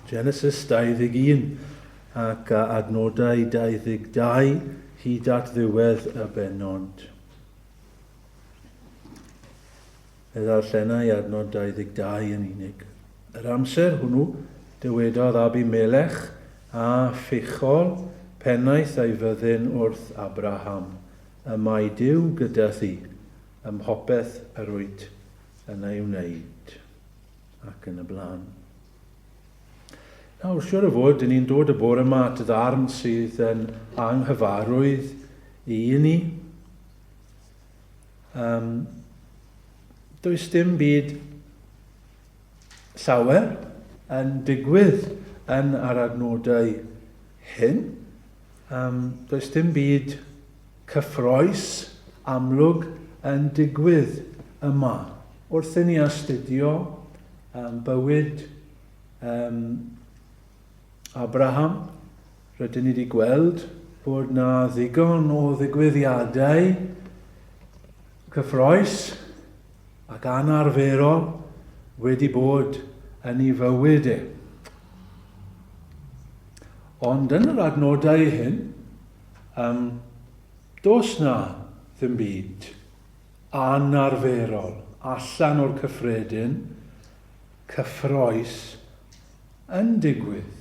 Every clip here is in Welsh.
Genesis 21 ac adnodau 22 hyd at ddiwedd y bennod. Fe ddarllenai adnod 22 yn unig. Yr amser hwnnw, dywedodd Abimelech a Phichol, pennaeth ei fyddin wrth Abraham, Y mae Duw gyda thi ym mhopeth yr wyt yn ei wneud. Ac yn y blaen. Nawr, siwr o fod, dyn ni'n dod y bore yma at ddarn sydd yn anghyfarwydd i ni. Um, does dim byd llawer yn digwydd yn yr adnodau hyn. Um, does dim byd cyffroes amlwg yn digwydd yma. Wrth i ni astudio um, bywyd um, Abraham, rydyn ni wedi gweld bod na ddigon o ddigwyddiadau cyffroes ac anarferol wedi bod yn ei fywyd e. Ond yn yr adnodau hyn, um, does na ddim byd anarferol allan o'r cyffredin, cyffroes yn digwydd.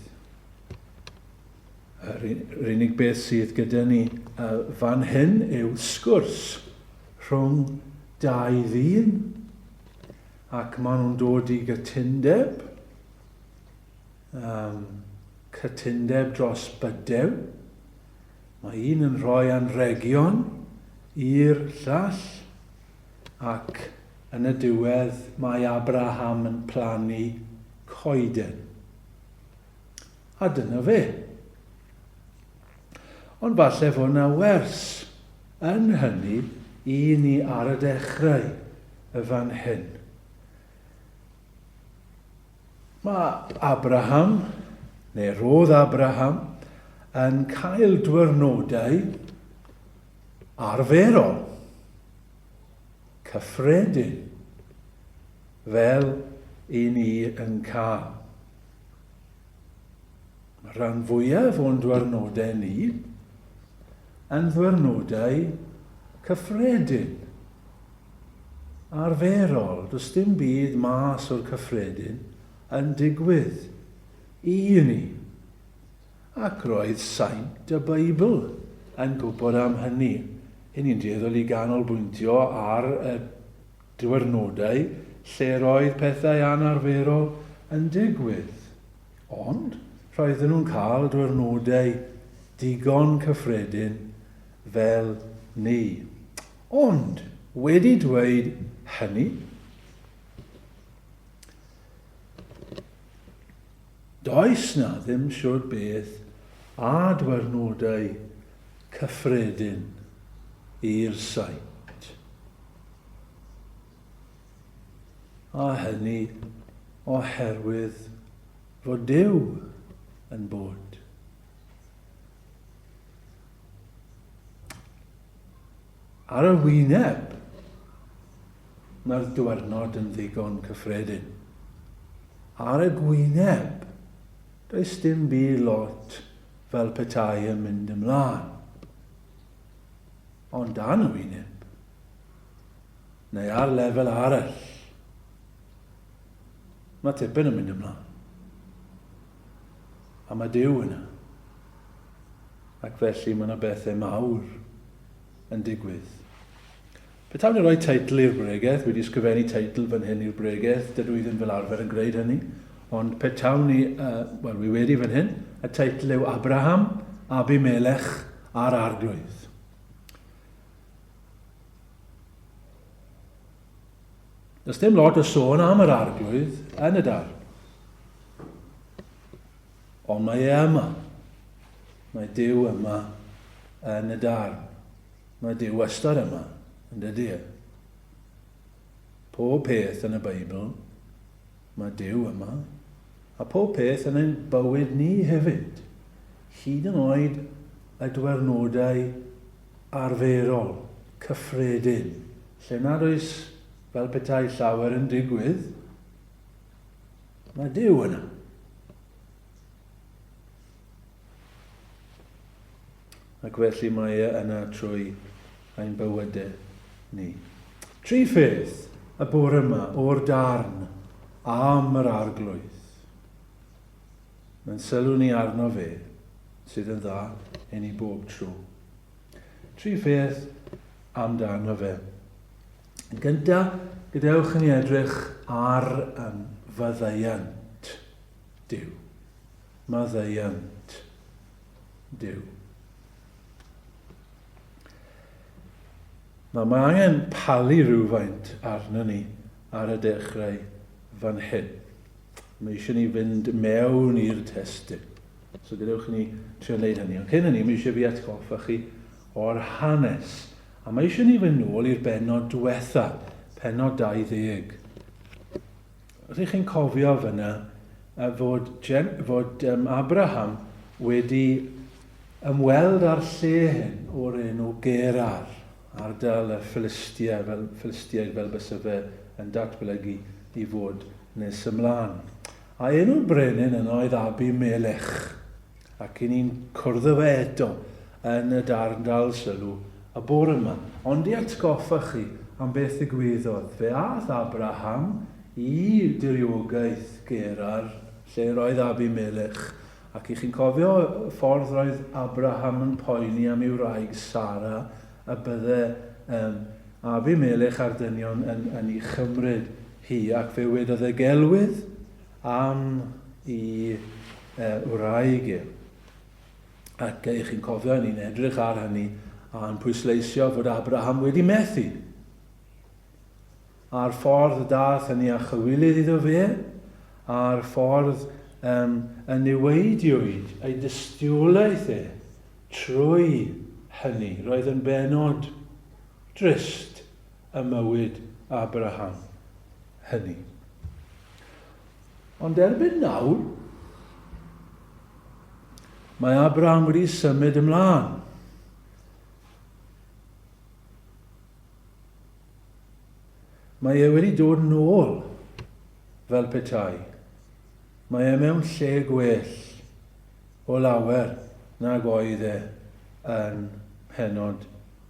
Yr unig beth sydd gyda ni fan hyn yw sgwrs rhwng dau ddyn ac maen nhw'n dod i gytundeb, um, cytundeb dros bydew. Mae un yn rhoi anrhegion i'r llall ac yn y diwedd mae Abraham yn plannu coeden. A dyna fe. Ond falle fod yna wers yn hynny i ni ar y dechrau y fan hyn. Mae Abraham, neu roedd Abraham, yn cael dwyrnodau arferol, cyffredin, fel i ni yn cael. Mae'r rhan fwyaf o'n dwyrnodau ni yn ddwyrnodau cyffredin, arferol. Does dim byd mas o'r cyffredin yn digwydd i ni. Ac roedd saint y Beibl yn gwybod am hynny. Yn ni'n dueddol i ganolbwyntio ar y diwrnodau lle roedd pethau anarferol yn digwydd. Ond roedden nhw'n cael diwrnodau digon cyffredin fel ni. Ond, wedi dweud hynny, does na ddim siwr beth â diwrnodau cyffredin i'r saint. A hynny oherwydd fod Duw yn bod. Ar y wyneb, mae'r diwrnod yn ddigon cyffredin. Ar y gwyneb, does dim byd lot fel petai yn mynd ymlaen. Ond dan y wyneb, neu ar lefel arall, mae tipyn yn mynd ymlaen. A mae Duw yna. Ac felly mae yna bethau mawr yn digwydd. Petawn i'n rhoi teitl i'r bregeth, wedi ysgrifennu teitl fan hyn i'r bregeth, dydw i ddim fel arfer yn gwneud hynny, ond petawn ni, uh, wel, wi wedi fan hyn, y teitl yw Abraham, Abimelech a'r Arglwydd. Does dim lot o sôn am yr Arglwydd yn y darn. Ond mae e yma. Mae Duw yma yn y darn. Mae Duw wastad yma, yn dydy e? Pob peth yn y Beibl, mae Duw yma. A pob peth yn ein bywyd ni hefyd. Hyd yn oed y dwernodau arferol, cyffredin, lle nad oes fel petai llawer yn digwydd, mae Duw yna. Ac felly mae e yna trwy ein bywydau ni. Tri pheth y bore yma o'r darn am yr Arglwydd. Mae'n sylw ni arno fe sydd yn dda i ni bob tro. Tri pheth amdano fe. Yn gyntaf, gadewch i ni edrych ar um, faddeuant Duw. Maddeuant Duw. Nawr, mae angen palu rhywfaint arno ni ar y dechrau fan hyn. Mae eisiau ni fynd mewn i'r testun. So gadewch i ni trio wneud hynny. Ond cyn hynny, mae eisiau fi atgoffa chi o'r hanes. A mae eisiau ni fynd nôl i'r bennod diwetha, pennod 20. Rydych chi'n cofio fyna fod, Jen, fod um, Abraham wedi ymweld â'r lle hyn o'r enw Gerar, ardal y Philistia, fel, Philistiaid fel bysa fe yn datblygu i fod nes ymlaen. A enw'r brenin yno oedd Abimelech. Ac i ni'n cwrdd â fe eto yn y darn dal sylw y bore yma. Ond i atgoffa chi am beth ddigwyddodd, fe ath Abraham i diriogaeth Gerar, lle roedd Abimelech, ac i chi'n cofio y ffordd roedd Abraham yn poeni am ei wraig Sara, y bydde um, Abimelech a'r dynion yn, yn ei chymryd hi, ac fe wedodd e gelwydd am i wraig e. Ac i chi'n cofio, ni'n edrych ar hynny a'n pwysleisio fod Abraham wedi methu. A'r ffordd y dath hynny â chywilydd iddo fe, a'r ffordd um, y niweidiwyd ei dystiolaeth e trwy hynny. Roedd yn benod drist y mywyd Abraham hynny. Ond erbyn nawr, mae Abraham wedi symud ymlaen. Mae e wedi dod nôl fel petai. Mae e mewn lle gwell o lawer nag oedd e yn mhennod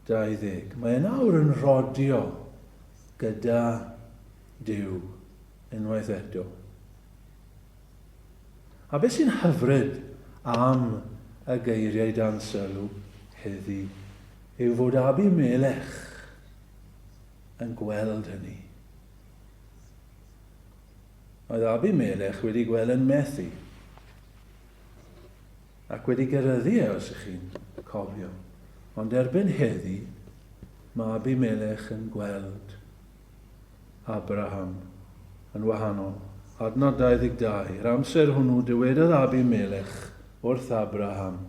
20. Mae e nawr yn rhodio gyda Duw unwaith eto. A beth sy'n hyfryd am y geiriau dan sylw heddi yw fod Abimelech yn gweld hynny. Oedd Abimelech wedi gweld yn methu ac wedi geryddu e os ych chi'n cofio. Ond erbyn heddi mae Abimelech yn gweld Abraham yn wahanol. Adnod 22, Yr amser hwnnw dywedodd Abimelech wrth Abraham,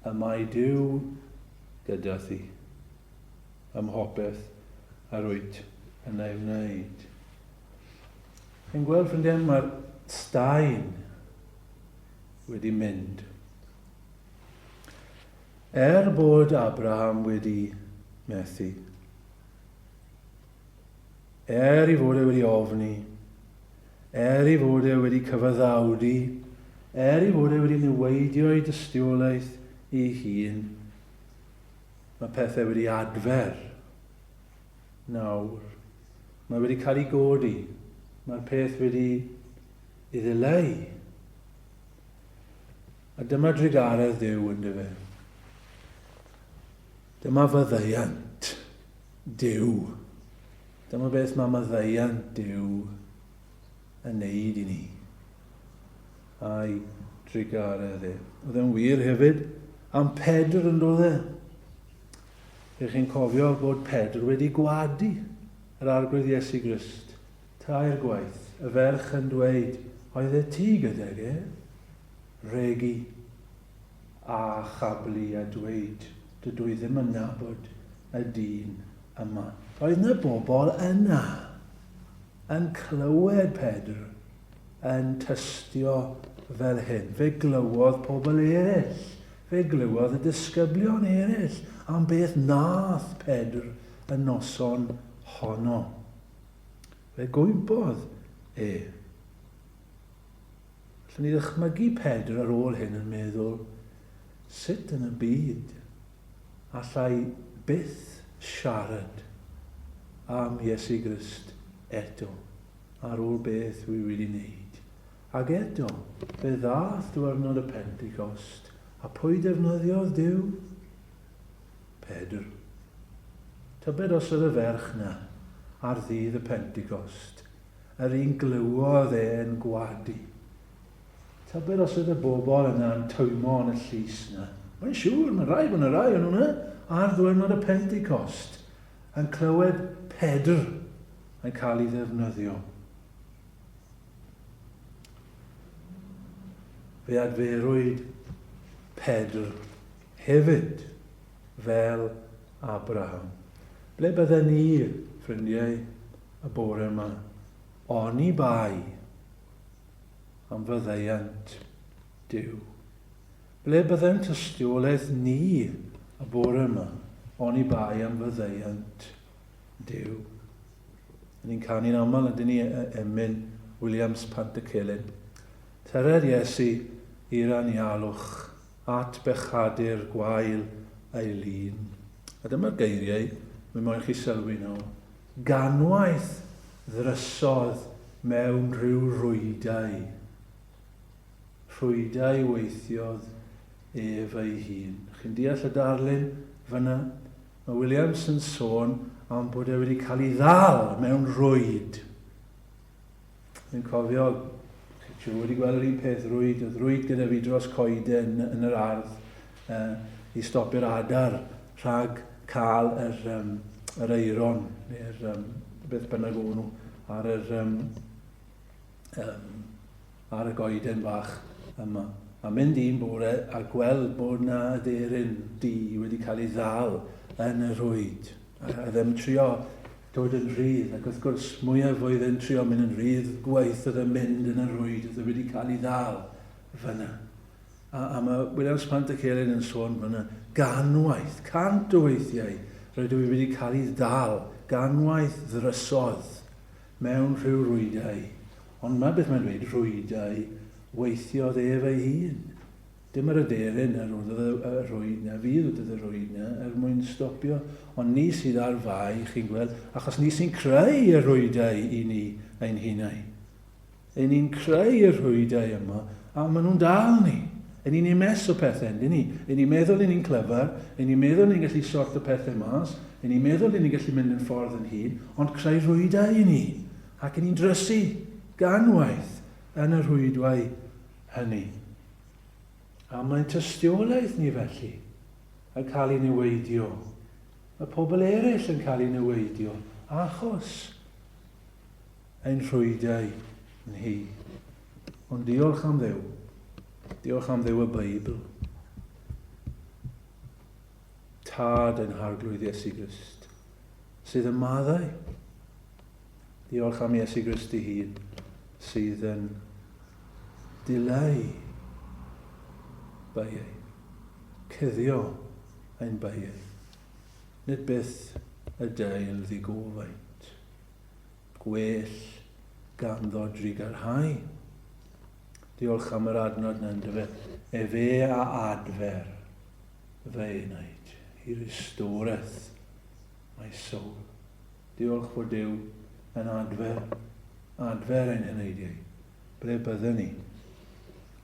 Y mae Duw gyda thi ym mhopeth yr wyt yn ei wneud. Chi'n gweld, ffrindiau, mae'r staen wedi mynd. Er bod Abraham wedi methu, Er ei fod e wedi ofni, er ei fod e wedi cyfaddawdu, er ei fod e wedi niweidio ei dystiolaeth ei hun, mae pethau wedi adfer nawr. Mae wedi cael ei godi. Mae'r peth wedi ei ddileu. A dyma drugaredd Duw yn dyfe. Dyma faddeuant Duw. Dyma beth mae maddeuant Duw yn neud i ni. A'i drugaredd e. Oedd e'n wir hefyd am Pedr yn dod e. Ych chi'n cofio bod Pedr wedi gwadu yr Arglwydd Iesu Grist tair gwaith, y ferch yn dweud, oedd e ti gydag e? Regi. a chablu a dweud, dydw i ddim yn nabod y dyn yma. Roedd 'na bobl yna yn clywed Pedr yn tystio fel hyn. Fe glywodd pobl eraill, fe glywodd y disgyblion eraill am beth nath Pedr y noson honno. Fe gwympodd e. Allwn ni ddychmygu Pedr ar ôl hyn yn meddwl, sut yn y byd Alla i byth siarad am Iesu Grist eto ar ôl beth wi wedi wneud. Ac eto, fe ddaeth diwrnod y Pentecost, a pwy defnyddiodd Duw? Pedr. Tybed os oedd y ferch 'na ar ddydd y Pentecost, yr un glywodd e'n gwadu. Tybed os oedd y bobl yna yn twymo yn y llys 'na. Mae'n siŵr, mae'n rhaid bod 'na rai o'n nhw 'na ar ddiwrnod y Pentecost yn clywed Pedr yn cael ei ddefnyddio. Fe adferwyd Pedr hefyd fel Abraham. Ble bydden ni, ffrindiau, y bore yma, oni bai am faddeuant Duw? Ble byddai'n tystiolaeth ni y bore yma, oni bai am faddeuant Duw? Ni'n canu'n aml, ydyn ni, emyn Williams Pantycelyn. Tyred Iesu i'r anialwch at bechadur gwael ei lun. A dyma'r geiriau, mi moyn chi sylwi nhw. Ganwaith ddrysodd mewn rhyw rwydau. Rhwydau weithiodd ef ei hun. Chi'n deall y darlun fyna? Mae Williams yn sôn am bod e wedi cael ei ddal mewn rwyd. Fi'n cofio, chi wedi gweld yr un peth rwyd, oedd rwyd gyda fi dros coeden yn yr ardd i stopio'r adar rhag cael yr, um, yr eiron, neu'r um, beth bynnag o'n nhw, ar yr, um, um, ar y goeden fach yma. A mynd un bore a gweld bod 'na aderyn du wedi cael ei ddal yn y rhwyd. A oedd e'n trio dod yn rhydd, ac wrth gwrs, mwyaf oedd e'n trio mynd yn rhydd, gwaeth oedd e'n mynd yn y rhwyd, oedd e wedi cael ei ddal fyna. A, a mae Williams Pantycelyn yn sôn fyna, ganwaith, 100 o weithiau, rydw i wedi cael ei ddal, ganwaith ddrysodd mewn rhyw rwydau. Ond 'ma beth mae'n dweud, rhwydau weithiodd ef ei hun. Dim yr aderyn a roddodd y rhwyd 'na, fi roddodd y rhwyd 'na er mwyn stopio, ond ni sydd ar fai, chi'n gweld, achos ni sy'n creu y rhwydau i ni ein hunain. Ein ni'n creu y rhwydau yma, a maen nhw'n dal ni. Ein ni'n ei mess o pethau, yndyn ni? Ein ni'n meddwl ein ni'n clyfar, ein ni'n meddwl ni'n gallu sort o pethau mas, ein ni'n meddwl ein ni'n gallu mynd yn ffordd yn hun, ond creu rhwydau i ni. Ac yn ni'n drysu ganwaith yn y rhwydwau hynny. A mae'n tystiolaeth ni felly yn cael ei niweidio. Mae pobl eraill yn cael ei niweidio achos ein rhwydau ni. Ond diolch am Dduw. Diolch am Dduw y Beibl. Tad ein Harglwydd Iesu Grist, sydd yn maddau. Diolch am Iesu Grist ei hun, sydd yn dileu beiau, cuddio ein beiau. Nid byth y deil ddigofaint. Gwell ganddo drugarhau. Diolch am yr adnod na yndyfe. Efe a adfer fy enaid. He restoreth my soul. Diolch fod Duw yn adfer, adfer ein heneidiau. Ble bydden ni?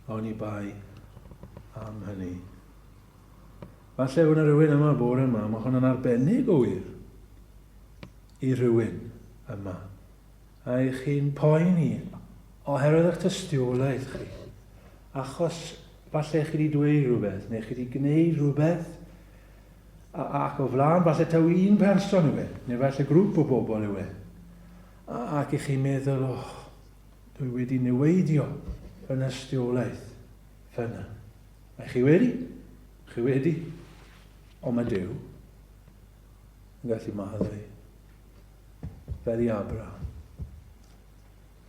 Oni bai am hynny. Falle fod yna rhywun yma bore yma, mae hwn yn arbennig o wir i rhywun yma. A i chi'n poeni oherwydd eich tystiolaeth chi. Achos falle chi wedi dweud rhywbeth, neu chi wedi gwneud rhywbeth, ac o flaen falle taw un person yw e, neu falle grŵp o bobl yw e. Ac i chi'n meddwl, oh, dwi wedi niweidio fy nystiolaeth fyna. Mae chi wedi, chi wedi, ond mae Duw yn gallu maddau fel i Abraham.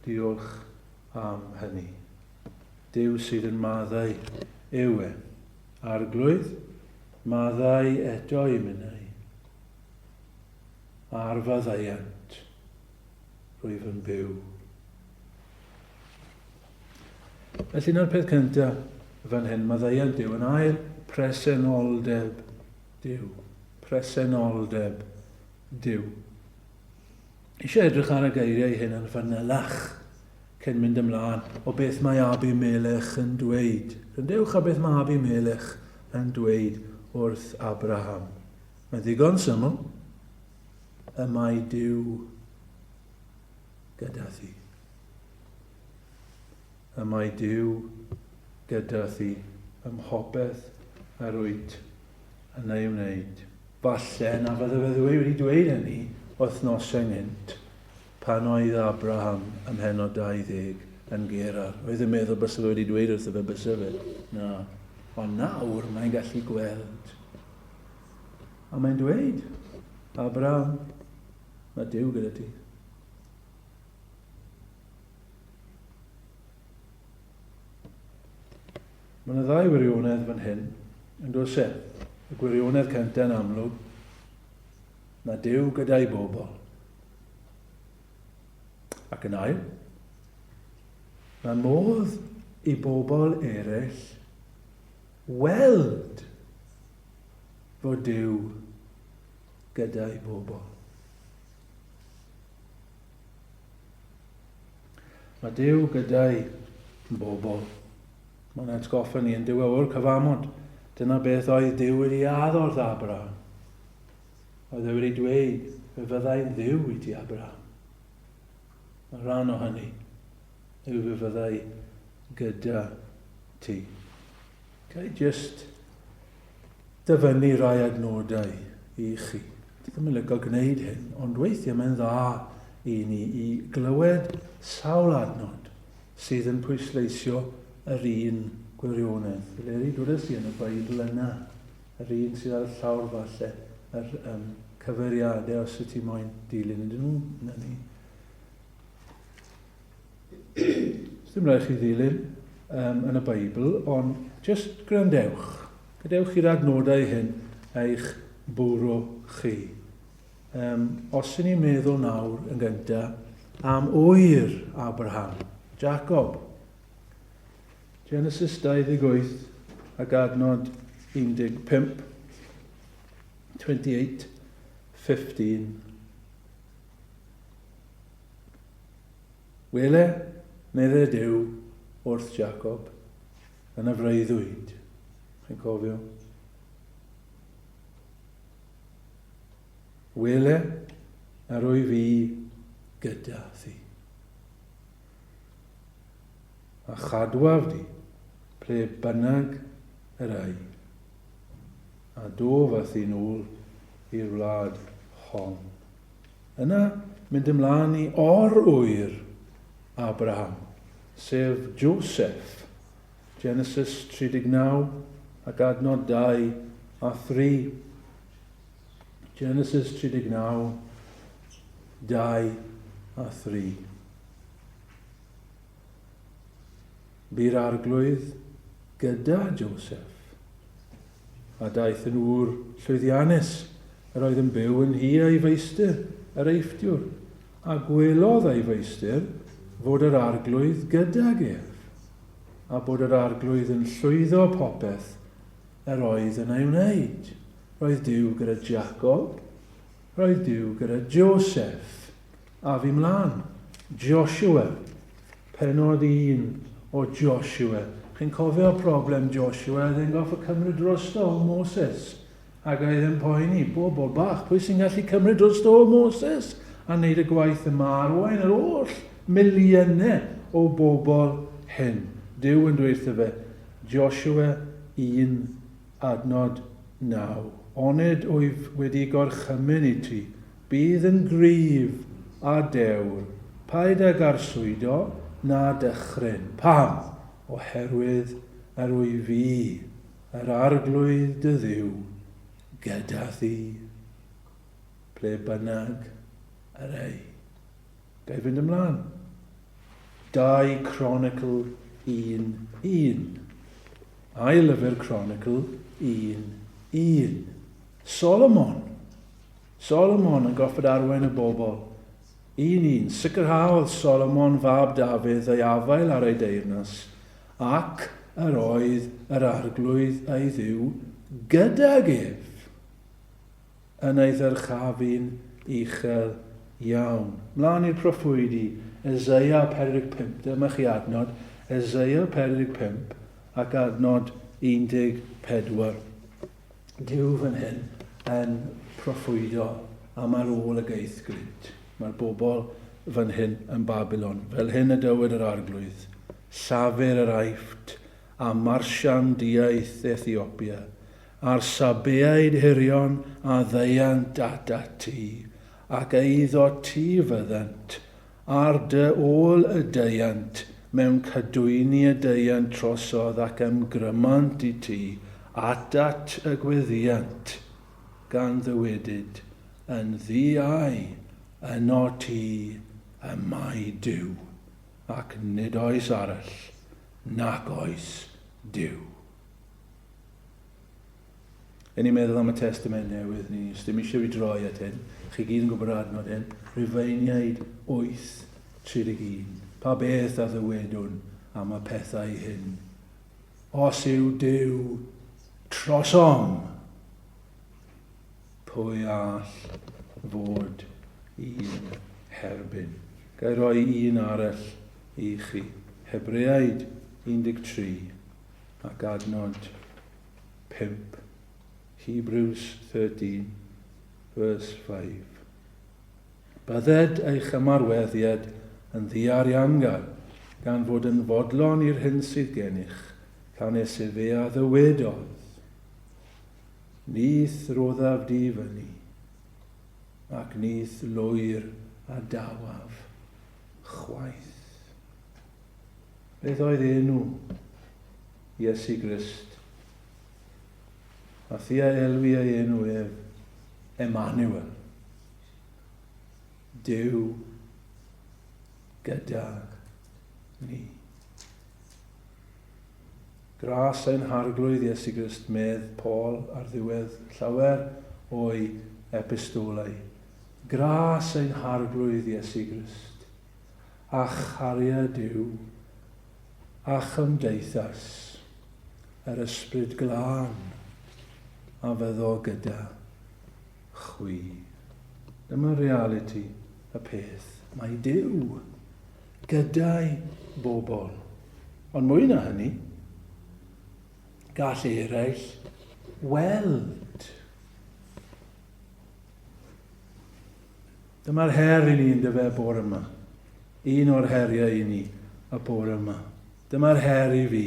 Diolch am hynny. Duw sydd yn maddau yw e. Arglwydd, maddau eto i minnau. Ar faddeuant, rwyf yn byw. Felly na'r peth cyntaf fan hyn, maddeuant Duw. Yn ail, presenoldeb Duw. Presenoldeb Duw. Eisiau edrych ar y geiriau hyn yn fanylach cyn mynd ymlaen o beth mae Abimelech yn dweud. Gwrandewch ar beth mae Abimelech yn dweud wrth Abraham. Mae'n ddigon syml. Y mae Duw gyda thi. Y mae Duw gyda thi ym mhopeth yr wyt yn ei wneud. Falle na fydde fe ddweud wedi dweud hynny wythnosau gynt, pan oedd Abraham ym mhennod 20 yn Gerar. Oedd yn meddwl byse fe wedi dweud wrtho fe byse fe. Na. Ond nawr mae'n gallu gweld. A mae'n dweud, Abraham, mae Duw gyda ti. Mae yna ddau wirionedd fan hyn, yn does e? Y gwirionedd cyntaf yn amlwg, mae Duw gyda'i bobl. Ac yn ail, mae modd i bobl eraill weld fod Duw gyda'i bobl. Mae Duw gyda'i bobl. Mae'n atgoffa ni yn diwedd o'r cyfamod. Dyna beth oedd Duw wedi addo wrth Abraham. Oedd e wedi dweud, fe fyddai'n Dduw i ti, Abraham. Mae rhan o hynny yw fe fyddai gyda ti. Ga i jyst dyfynnu rai adnodau i chi. Dwi ddim yn licio gwneud hyn, ond weithiau mae'n dda i ni i glywed sawl adnod sydd yn pwysleisio yr un gwirionedd. Eleri, dwedais i yn y Beibl yna, yr un sydd ar y llawr falle, yr um, cyfeiriadau os y ti moyn dilyn ydyn nhw, na ni. Dim rhaid chi ddilyn um, yn y Beibl, ond just gwrandewch. Gadewch i'r adnodau hyn eich bwrw chi. Um, os ydyn ni'n meddwl nawr yn gyntaf am ŵyr Abraham, Jacob. Genesis 28 ac adnod 15, 28, 15. Wele, medde Duw wrth Jacob, yn y freuddwyd. Chi'n cofio? Wele, yr wyf fi gyda thi. A chadwaf di, ple bynnag yr ei. A dof â thi'n ôl i'r wlad hon. Yna, mynd ymlaen i or-ŵyr Abraham, sef Joseph, Genesis 39 ac adnod 2 a 3. Genesis 39, 2 a 3. Bu'r arglwydd gyda Joseph, a daeth yn ŵr llwyddiannus, yr oedd yn byw yn nhŷ ei feistr, yr Eifftiwr, a gwelodd ei feistr fod yr arglwydd gydag ef, a bod yr arglwydd yn llwyddo popeth yr oedd yn ei wneud. Roedd Duw gyda Jacob, roedd Duw gyda Joseph. A fi mlaen. Joshua. Pennod 1 o Joshua. Chi'n cofio problem Joshua, oedd e'n gorfod cymryd drosto o Moses. Ac oedd e'n poeni, bobl bach, pwy sy'n gallu cymryd drosto o Moses a wneud y gwaith yma arwain yr oll miliynau o bobl hyn. Duw yn dweud wrtho fe, Joshua 1 adnod 9. Onid wyf wedi gorchymyn i ti, Bydd yn gryf a dewr, paid ag arswydo na dychryn. Pam? Oherwydd yr wyf fi, yr Arglwydd dy Dduw, gyda thi, ple bynnag yr ei. Ga i fynd ymlaen? 2 Cronicl 1, 1. Ail lyfr Cronicl 1, 1. Solomon. Solomon yn gorfod arwain y bobl. Un un, sicrhaodd Solomon fab Dafydd ei afael ar ei deyrnas, ac yr oedd yr arglwydd ei Dduw gydag ef. yn ei ddyrchafu'n uchel iawn. Mlaen i'r proffwydi, Eseia 45, dyma chi adnod, Eseia 45 ac adnod 14. Duw fan hyn yn proffwydo am ar ôl y geithglyd. Mae'r bobl fan hyn yn Babilon. Fel hyn y dywed yr Arglwydd, Llafur yr Aifft a marsiandiaeth Ethiopia, a'r Sabeaid hirion a ddeuant atat ti, ac eiddo ti fyddant, ar dy ôl y deuant, mewn cadwyni y deuant trosodd ac ymgrymant i ti, atat y gweddïant, gan ddywedyd, Yn ddi-au, yno ti y mae Duw, ac nid oes arall, nac oes Duw. Yn ni'n meddwl am y Testament Newydd, ni ddim eisiau fi droi at hyn, chi gyd yn gwybod yr adnod hyn, Rufeiniaid 8:31. Pa beth a ddywedwn am y pethau hyn? Os yw Duw trosom, pwy all fod i'n herbyn? Ga i roi un arall i chi. Hebreaid 13 ac adnod 5. Hebrews 13 verse 5. Bydded eich ymarweddiad yn ddiariangar, gan fod yn fodlon i'r hyn sydd gennych, canys efe a ddywedodd, Ni'th roddaf di fyny, ac ni'th lwyr adawaf chwaith. Beth oedd enw Iesu Grist? A thia elwi ei enw ef, Emmanuel. Duw gyda ni. Gras ein Harglwydd Iesu Grist, medd Paul ar ddiwedd llawer o'i epistolau. Gras ein Harglwydd Iesu Grist, a chariad Duw, a chymdeithas yr Ysbryd Glân a fyddo gyda chwi. Dyma realiti y peth. Mae Duw gyda'i bobl. Ond mwy na hynny, gall eraill weld. Dyma'r her i ni yn dyfe bore yma. Un o'r heriau i ni y bore yma. Dyma'r her i fi.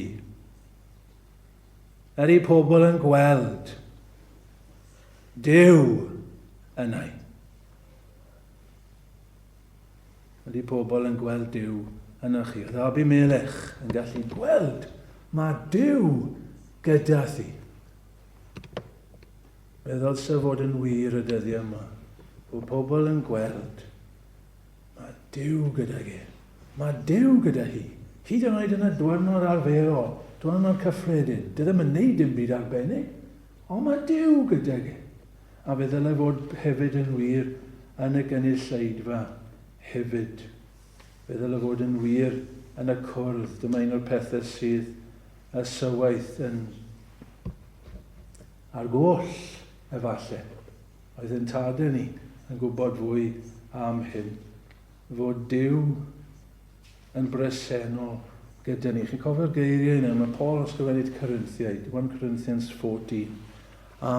Er i pobl yn gweld Duw yna. Ydy pobl yn gweld Duw yna chi. Oedd Abimelech yn gallu gweld mae Duw gyda thi. Fe ddylse fod yn wir y dyddiau yma, bod pobl yn gweld, mae Duw gydag e, mae Duw gyda hi, hyd yn oed yn y dwyrnod arferol, dwyrnod cyffredin, dy ddim yn neud dim byd arbennig, ond mae Duw gydag e. A fe ddylai fod hefyd yn wir yn y gynulleidfa hefyd. Fe ddylai fod yn wir yn y cwrdd. Dyma un o'r pethau sydd y sywaith yn Ar goll, efalle. Oedd ein tadau ni yn gwybod fwy am hyn, fod Duw yn bresennol gyda ni. Chi'n cofio'r geiriau yna, mae Paul yn ysgrifennu at Corinthiaid, 1 Corinthians 14. A,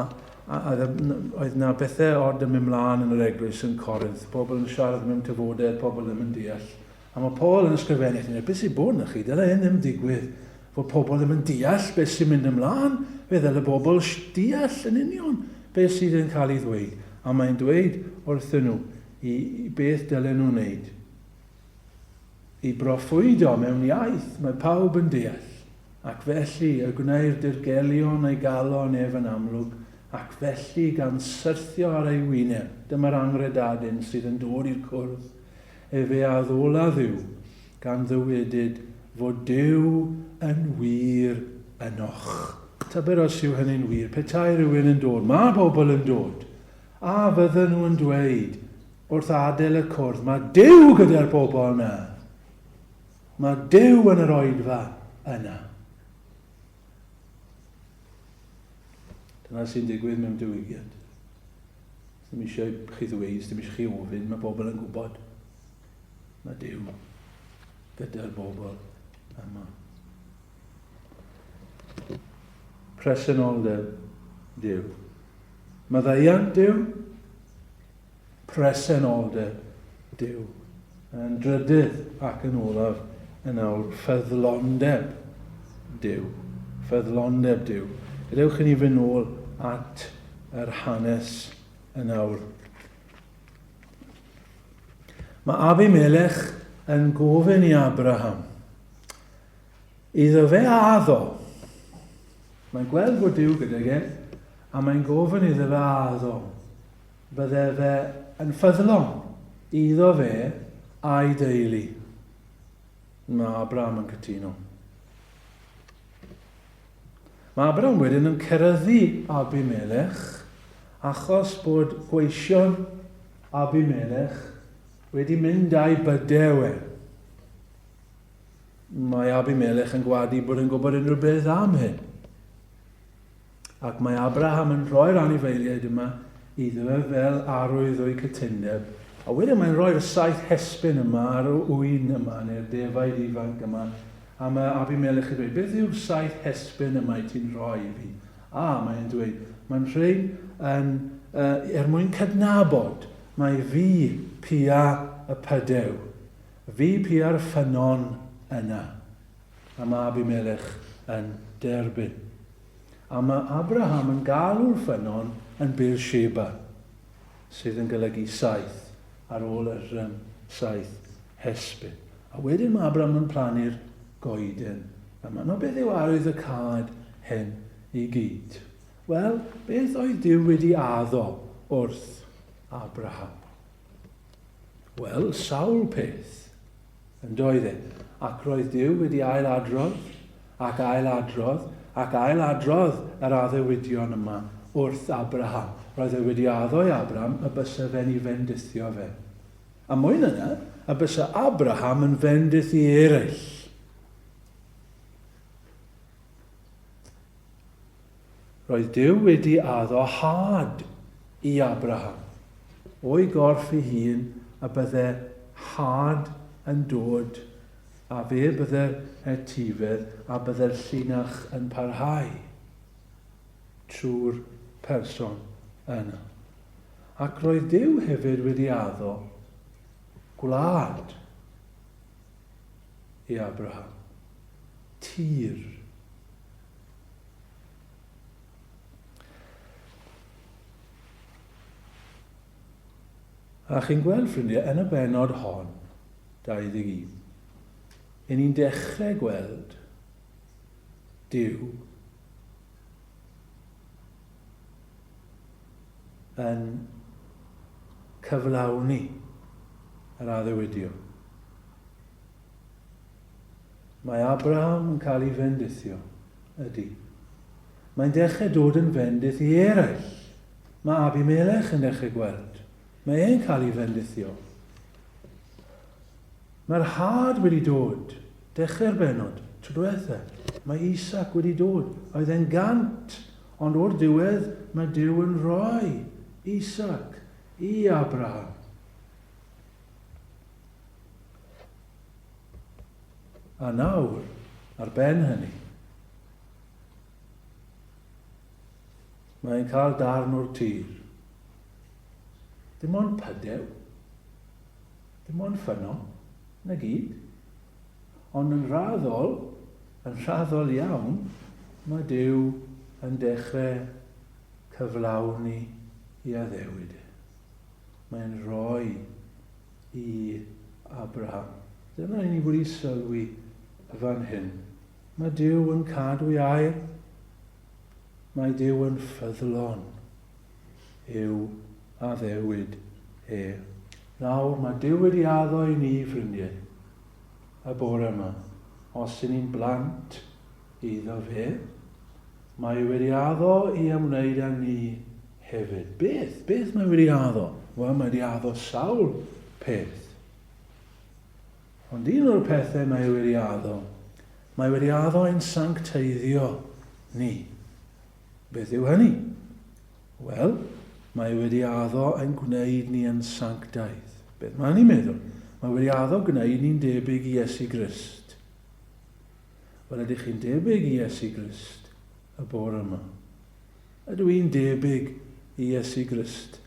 a, a oedd na bethau od yn mynd mlaen yn yr eglwys yn Corinth, pobl yn siarad mewn tafodau, pobl ddim yn deall. A mae Paul yn ysgrifennu at ni, beth sy'n bod yna chi, dylai hyn ddim digwydd, fod pobl ddim yn deall beth sy'n mynd ymlaen, fe ddyle bobl deall yn union beth sydd yn cael ei ddweud. A mae'n dweud wrthyn nhw i, i beth dylen nhw wneud. I broffwydo mewn iaith mae pawb yn deall, ac felly y gwneir dirgelion ei galon ef yn amlwg, ac felly gan syrthio ar ei wyneb, dyma'r angredadun sydd yn dod i'r cwrdd, Efe a ddola Dduw, gan ddywedyd fod Duw yn wir ynoch. Tybed os yw hynny'n wir, petai rhywun yn dod, mae pobl yn dod, a fydden nhw yn dweud wrth adael y cwrdd, mae Duw gyda'r bobl yna. Mae Duw yn yr oedfa yna. Dyna sy'n digwydd mewn diwygiad. Ddim eisiau chi ddweud, ddim eisiau chi ofyn, mae bobl yn gwybod. Mae Duw gyda'r bobl yma. Presenoldeb Duw. Maddeuant Duw, presenoldeb Duw. Yn drydydd ac yn olaf yn awr, ffyddlondeb Duw. Ffyddlondeb Duw. Gadewch i ni fynd nôl at yr hanes yn awr. Mae Abimelech yn gofyn i Abraham iddo fe addo. Mae'n gweld bod Duw gydag e, a mae'n gofyn iddo fe addo. Bydde fe yn ffyddlon iddo fe a'i deulu. Mae Abraham yn cytuno. Mae Abraham wedyn yn ceryddu Abimelech achos bod gweision Abimelech wedi mynd â'i bydew e. Mae Abimelech yn gwadu bod yn gwybod unrhyw beth am hyn. Ac mae Abraham yn rhoi'r anifeiliaid yma iddo fe fel arwydd o'u cytundeb. A wedyn mae'n rhoi'r saith hesbyn yma ar y ŵyn yma, neu'r defaid ifanc yma, a mae Abimelech yn dweud, beth yw'r saith hesbyn yma i ti'n rhoi i fi? A, mae'n dweud, mae'n rhain yn, uh, er mwyn cydnabod mae fi pia y pydew, fi pia'r ffynnon yna. A mae Abimelech yn derbyn. A mae Abraham yn galw'r ffynnon yn Beersheba, sydd yn golygu saith, ar ôl yr um, saith hesbyn. A wedyn mae Abraham yn plannu'r goeden yma. Nawr beth yw arwydd y cad hyn i gyd? Wel, beth oedd Duw wedi addo wrth Abraham? Wel, sawl peth. Yn doedd e? Ac roedd Duw wedi ail-adrodd, ac ail-adrodd, ac ail-adrodd yr addewidion yma wrth Abraham. Roedd e wedi addo i Abraham y byse fe'n i fendithio fe. A mwy na 'na, y byse Abraham yn fendith i eraill. Roedd Duw wedi addo had i Abraham, o'i gorff ei hun y bydde had yn dod, a fe bydde'r etifedd a bydde'r llinach yn parhau trwy'r person yna. Ac roedd Duw hefyd wedi addo gwlad i Abraham, tir. A chi'n gweld, ffrindiau, yn y benod hon, 21, i ni'n dechrau gweld Duw yn cyflawni yr addewidion. Mae Abraham yn cael ei fendithio. Ydy. Mae'n dechrau dod yn fendith i eraill. Mae Abimelech yn dechrau gweld. Mae e'n cael ei fendithio. Mae'r had wedi dod. Dechrau'r benod, tro diwetha. Mae Isaac wedi dod. Oedd e'n gant, ond o'r diwedd mae Duw yn rhoi Isaac i Abraham. A nawr, ar ben hynny, mae'n cael darn o'r tir. Dim ond pydew, dim ond ffynnon, na gyd. Ond yn raddol, yn raddol iawn, mae Duw yn dechrau cyflawni i addewid e. Mae'n rhoi i Abraham. Dyna i ni wedi sylwi fan hyn. Mae Duw yn cadw ei air. Mae Duw yn ffyddlon i'w addewid e. Nawr, mae Duw wedi addo i ni, ffrindiau, y bore yma, os ydyn ni'n blant iddo fe, mae wedi addo i ymwneud â ni hefyd. Beth? Beth mae wedi addo? Wel, mae wedi addo sawl peth. Ond un o'r pethau mae wedi addo, mae wedi addo ein sancteiddio ni. Beth yw hynny? Wel, Mae wedi addo ein gwneud ni yn sanctaidd. Beth mae'n ei meddwl? Mae wedi addo gwneud ni'n debyg i Iesu Grist. Wel, ydych chi'n debyg i Iesu Grist y bore yma? Ydw i'n debyg i Iesu Grist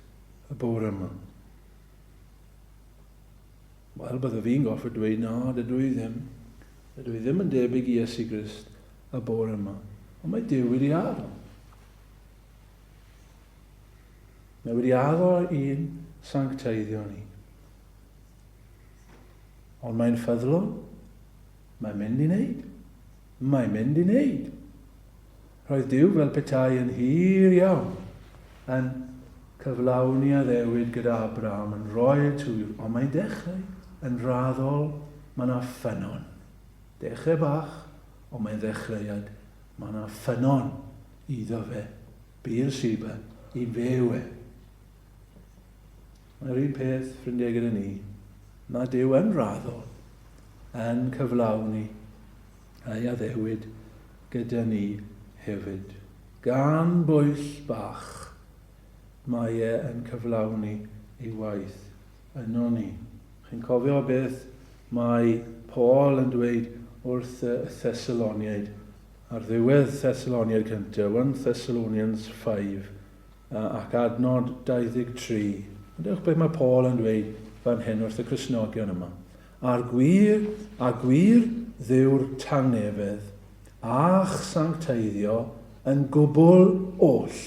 y bore yma? Wel, bydde fi'n gorfod dweud na, dydw i ddim. Dydw i ddim yn debyg i Iesu Grist y bore yma. Ond mae Duw wedi addo. Mae wedi addo i'n sancteiddio ni. Ond mae'n ffyddlon. Mae'n mynd i wneud. Mae'n mynd i wneud. Roedd Duw fel petai yn hir iawn yn cyflawni addewid gyda Abraham yn rhoi y tŵr, ond mae'n dechrau yn raddol, mae yna ffynnon. Dechrau bach, ond mae'n ddechreuad. Mae yna ffynnon iddo fe. Beersheba, i fyw e. Mae'r un peth, ffrindiau, gyda ni. Mae Duw yn raddol yn cyflawni ei addewid gyda ni hefyd. Gan bwyll bach, mae e yn cyflawni ei waith yno ni. Chi'n cofio beth mae Paul yn dweud wrth y Thessaloniaid ar ddiwedd Thessaloniaid cyntaf, 1 Thessalonians 5, ac adnod 23. Dewch beth mae Paul yn dweud fan hyn wrth y Cristnogion yma. A'r gwir, a gwir Dduw'r tangnefedd, a'ch sancteiddio yn gwbl oll,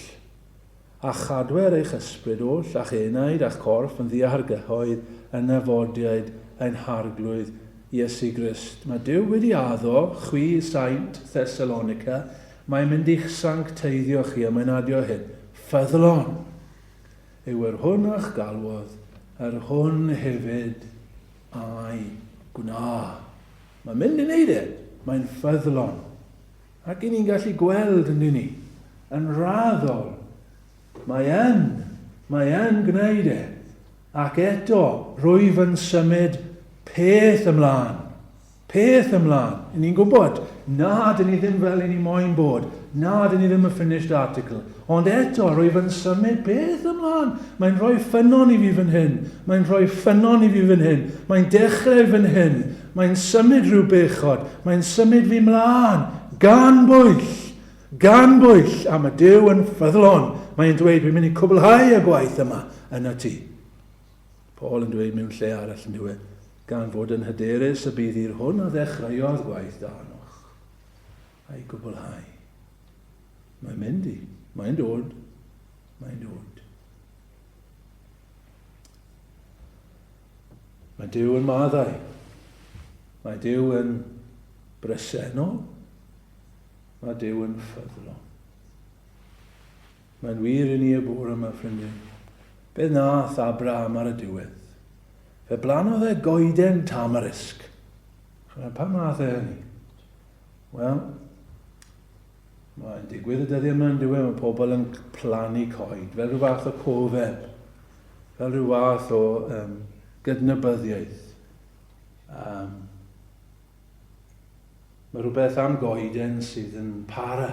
a chadwer eich ysbryd oll, a'ch enaid, a'ch corff yn ddiargyhoedd yn nafodiaid ein Harglwydd Iesu Grist. Mae Duw wedi addo chwi saint Thessalonica, mae'n mynd i'ch sancteiddio chi, a mae'n adio hyn, ffyddlon yw yr hwn a'ch galwodd, yr hwn hefyd a'i gwna. Mae'n mynd i wneud e, mae'n ffyddlon. Ac i ni'n gallu gweld yn ni, yn raddol, mae yn, mae yn gwneud e. Ac eto, rwyf yn symud peth ymlaen. Peth ymlaen. I ni'n gwybod, na, dyn ni ddim fel i ni moyn bod. Na, dyn ni ddim y finished article. Ond eto, rwyf yn symud peth ymlaen. Mae'n rhoi ffynnon i fi fan hyn. Mae'n rhoi ffynnon i fi fan hyn. Mae'n dechrau fan hyn. Mae'n symud rhyw bechod. Mae'n symud fi mlaen. Gan bwyll. Gan bwyll. A mae Duw yn ffyddlon. Mae'n dweud, dwi'n mynd i cwblhau y gwaith yma yn y tŷ. Paul yn dweud mewn lle arall yn diwedd, gan fod yn hyderus y bydd i'r hwn a ddechreuodd gwaith da arnoch, a'i gwblhau. Mae'n mynd i. Mae'n dod. Mae'n dod. Mae Duw yn maddau. Mae Duw yn bresennol. Mae Duw yn ffyddlon. Mae'n wir i ni y bore yma, ffrindiau. Beth nath Abraham ar y diwedd? Fe blanodd e goeden tamarisg. Chymryd, pam nath e hynny? Wel, mae'n digwydd y dyddiau yma yn diwedd, mae pobl yn plannu coed, fel rhyw fath o cofeb, fel rhyw fath o um, gydnabyddiaeth. Um, Mae rhywbeth am goeden sydd yn para,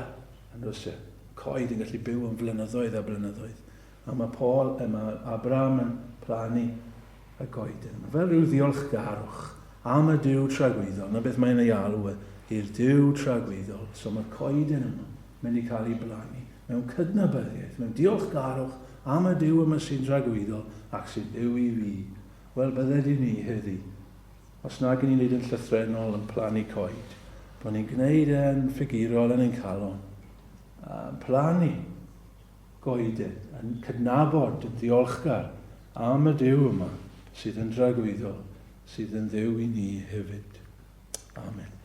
yn does e? Coed yn gallu byw am flynyddoedd a blynyddoedd. A mae Paul, e, mae Abraham yn plannu y goeden yma. Fel rhyw ddiolchgarwch am y Duw tragwyddol. Na beth mae'n ei alw e, i'r Duw tragwyddol. So mae'r coeden yma mynd i cael ei blannu mewn cydnabyddiaeth, mewn diolchgarwch am y Duw yma sy'n dragwyddol ac sy'n Dduw i fi. Wel, bydded i ni heddi Os nag 'yn ni'n neud yn llythrennol yn plannu coed, bod ni'n gwneud e'n ffigurol yn ein calon, yn plannu goeden, yn cydnabod, yn ddiolchgar am y Duw yma sydd yn dragwyddol, sydd yn Dduw i ni hefyd. Amen.